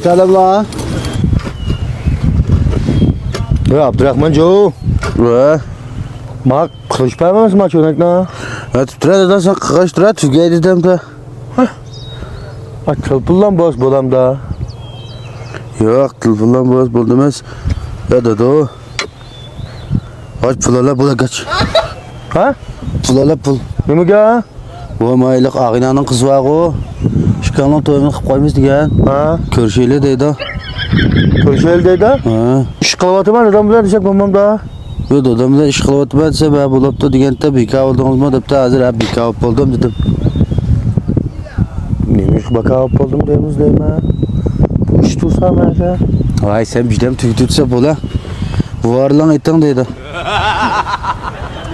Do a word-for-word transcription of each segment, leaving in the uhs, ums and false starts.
سالام. ۋە ئابدۇراخمان جو. ۋە. ماڭا قىلىش بەرمەمسىز ما چۆنەكنى؟ ھە، تۇتۇرە دادا، سەن قىغاش تۇرە، تۈگەي دېدىم دە. ھە؟ ئا، تېلېفونلام بولسا بولامدا. ياق، تېلېفونلام بولسا بولدى ئەمەس. يا دادا. ھاي، پۇل ئالا، پۇل ئالا، قاچ. ھە؟ پۇل ئالا، پۇل. نېمىگە؟ ۋا مايلىق ئاغىنەڭنىڭ قىزى بارغۇ. ئىككىڭلارنىڭ تويىنى قىلىپ قويىمىز دېگەن. ھە؟ كۆرۈشەيلى دەيدۇ. كۆرۈشەيلى دەيدۇ؟ ھە. ئىش قىلىۋاتىمەن، دادام بىلەن دېسەك بولمامدا. ياق، دادام بىلەن ئىش قىلىۋاتىمەن دېسە، مەن بولاپتۇ دېگەنتە، بىكار بولدىڭىزمۇ دەپتۇ، ھازىر ھە بىكار بولۇپ بولدۇم دېدىم. نېمە ئىش بىكار بولۇپ بولدۇم دەيمىز دەيمەن. بۇ ئىش تۇرسا مەنگە. ۋاي، سەن بىردەم تۈگىتىۋېتسە بولا. ۋارلىڭ ئېتىڭ دەيدۇ.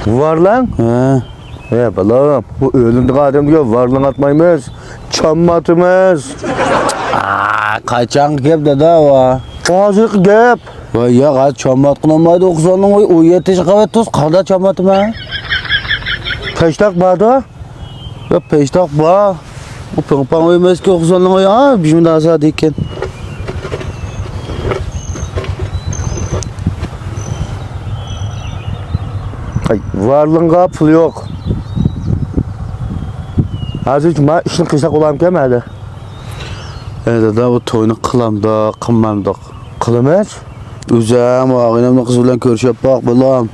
ۋارلىڭ؟ ھە. ھە، بالام، بۇ ئۆلىدىغان ئادەمگە ۋارلىڭ ئاتمايمىز، چامما ئاتىمىز. ئا، قاچانقى گەپ دادا ۋا؟ ھازىرقى گەپ. ۋاي ياق، ھازىر چامما ئاتقىلى بولمايدۇ، ئوقۇساننىڭ ئوي، ئون يەتتە ياشقا قاۋاتتۇز، قانداق چامما ئاتىمەن؟ پەشتاق باردا؟ ياق، پەشتاق بار. بۇ پىڭپاڭ ئوينىماسكەن، ئوقۇساننىڭ ئوي، ھە، بىر مۇنداق سادە ئىكەن. ئاي، ۋارلىڭغا پۇل يوق. ھازىر ما ئىشنى قىلساق بولامكەن ھەدە؟ ئەي دادا، بۇ توينى قىلامدۇق، قىلمامدۇق؟ قىلىمىز. ئۆزۈم ئاغىنەمنىڭ قىزى بىلەن كۆرۈشۈپ باق، بالام.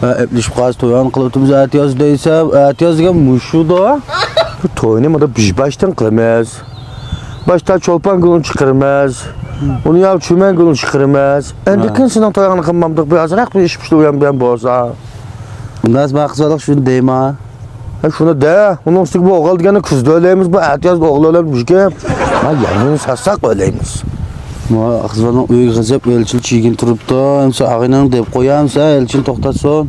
ھە، ئەپلىشىپ قالسا تويۇن قىلىۋېتىمىز ئەتىياز دەيسە، ئەتىياز دېگەن مۇشۇدا. بۇ توينى مۇنداق بىر باشتىن قىلىمىز. باشتا چولپان گۈلىنى چىقىرىمىز. ئۇنى يا چۈمەن گۈلىنى چىقىرىمىز. ئەندىن ھە. كېيىن سېنىڭ تويۇڭنى قىلمامدۇق، بىر ئازراق بىر ئىش پۇشتى ئۇيان بۇيان بولسا. ئۇنداق ئەمەس، مەن قىزىق شۇنى دەيمەن. ھە، شۇنى دە، ئۇنىڭ ئۈستىگە بۇ ئوغۇل دېگەننى كۈزدە ئۆلەيمىز، بۇ ئەتىيازدا ئوغۇل ئۆلەر مۇشكىل. ھە، يەنە ساتساق ئۆلەيمىز. ما قىزلارنىڭ ئۆيىگە غەزەپ ئەلچىل چىگىن تۇرۇپتۇ. ئەمسە ئاغىنەڭ دەپ قويامسە، ئەلچىنى توختاتسۇن.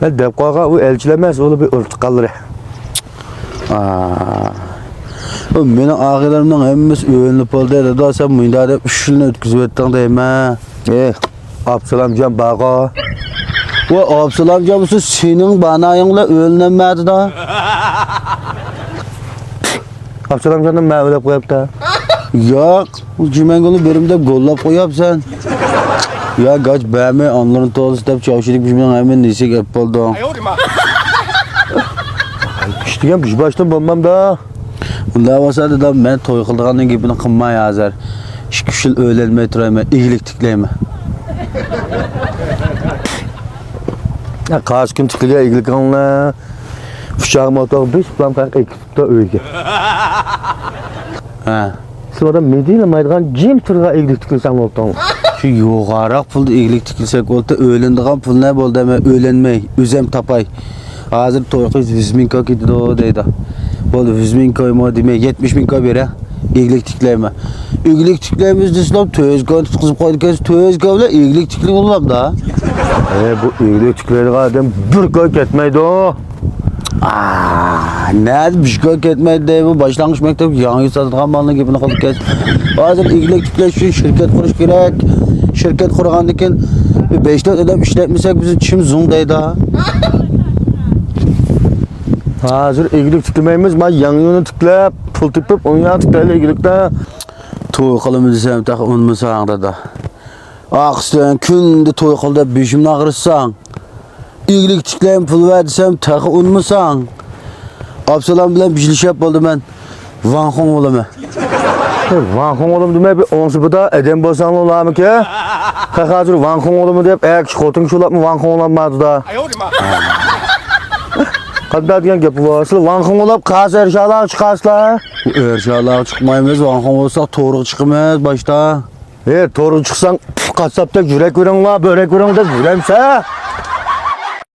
ھە، دەپ قويغان ئۇ ئەلچىل ئەمەس، ئۇ بىر ئۇرۇق تۇغقانلىرى. ئا. ئۇ مېنىڭ ئاغىنىلىرىمنىڭ ھەممىسى ئۆيلىنىپ بولدى، دادا، سەن مۇنداق دەپ ئۈچ يىلنى ئۆتكۈزۈۋەتتىڭ دەيمەن. ئېھ. ئابسالامجان بارغۇ. ۋاي، ئابسالامجان بولسا سېنىڭ بانايىڭ بىلەن ئۆيلىنەلمەيدۇ. ئابسالامجاننى مەن ئۆيلەپ قويۇپتۇ. ياق، جۈمەنگۈلنى بېرىمەن دەپ گوللاپ قويۇپسەن. يا گاچ بەرمەي، ئانىلىرىنى تولسا دەپ چاۋشىدىك بىزنىڭ ھەممە نېسىگە ئەپ بولدۇڭ. ئىش دېگەن بىر باشتىن بولمامدا. ئۇنداق بولسا دادام، مەن توي قىلىدىغاننىڭ گېپىنى قىلماي ھازىر. ئىككى ئۈچ يىل ئۆيلەنمەي تۇرايمەن، ئىگىلىك تىكلەيمەن. يا، قايسى كۈن تىكلىگەن ئىگىلىكىڭنى؟ ئۇچاق موتور بىر سۇپلام قاياق ئېكىپتۇ ئۆيگە. ھە. سىز ئادەم مىدىرلىمايدىغان جىم تۇرغان ئىگىلىك تىكلىسەڭ بولدى. شۇ يوغانراق پۇلدا ئىگىلىك تىكلىسەك بولدى، ئۆيلىنىدىغان پۇل نە بولدى، مەن ئۆيلەنمەي، ئۆزۈم تاپاي. ھازىر توي قىلىش يۈز مىڭ كوي كېتىدۇ دەيدۇ. بولدى، يۈز مىڭ كويمۇ دېمەي، يەتمىش مىڭ كوي بېرە. ئىگىلىك تىكلەيمەن. ئىگىلىك تىكلەيمىز دېسىلا، تۆت كوي تۇتقۇزۇپ قويدى ئىكەنسىز، تۆت كوي بىلەن ئىگىلىك تىكلىگىلى بولامدا؟ ئە، بۇ ئىگىلىك تىكلەيدىغان ئادەم بىر كوي كەتمەيدۇ. ئا، نەدە بىر كوي كەتمەيدۇ دەي، بۇ باشلانغۇچ مەكتەپ ياڭيۇ ساتىدىغان مالنىڭ گېپىنى قىلىپ كەت. ھازىر ئىگىلىك تىكلەش ئۈچۈن شىركەت قۇرۇش كېرەك. شىركەت قۇرغاندىن كېيىن بىر بەش تۆت ئادەم ئىشلەتمىسەك، بىزنىڭ چىم زۇڭ دەيدۇ. ھازىر ئىگىلىك تىكلىمەيمىز، ما ياڭيۇنى تىكلەپ، پۇل تېپىپ، ئۇنى ياڭ تىكلەيلى ئىگىلىكتە. توي قىلىمىز دېسەم، تېخى ئۇنىمىساڭ دادا. ئاقىسى بىلەن كۈندە توي قىل دەپ بېشىمنى ئاغرىتساڭ. ئىگىلىك تىكلەيمەن، پۇل بەر دېسەم، تېخى ئۇنىمىساڭ. ئابسالام بىلەن بىرلىشىپ بولدى، مەن ۋاڭخۇڭ بولىمەن. ۋاڭخۇڭ بولىمەن دېمەي، بىر ئوڭسىپىدا ئادەم بولساڭلار ئۇلارمىكى. ھە، ھازىر ۋاڭخۇڭ بولىمەن دەپ، ئەكىشى خوتۇن شۇلاپمۇ ۋاڭخۇڭ بولالمايدۇ-دا. قانداق دېگەن گەپ بۇ؟ سىلەر ۋاڭخۇڭ بولاپ قازى ئەرشالارغا چىقارسىلەر. ئەرشالارغا چىقمايمىز، ۋاڭخۇڭ بولساق تورغا چىقىمىز باشتا. ھە، تورغا چىقساڭ، قاسساپتەك يۈرەك بېرىڭلار، بۆرەك بېرىڭ دەپ يۈرەمسە.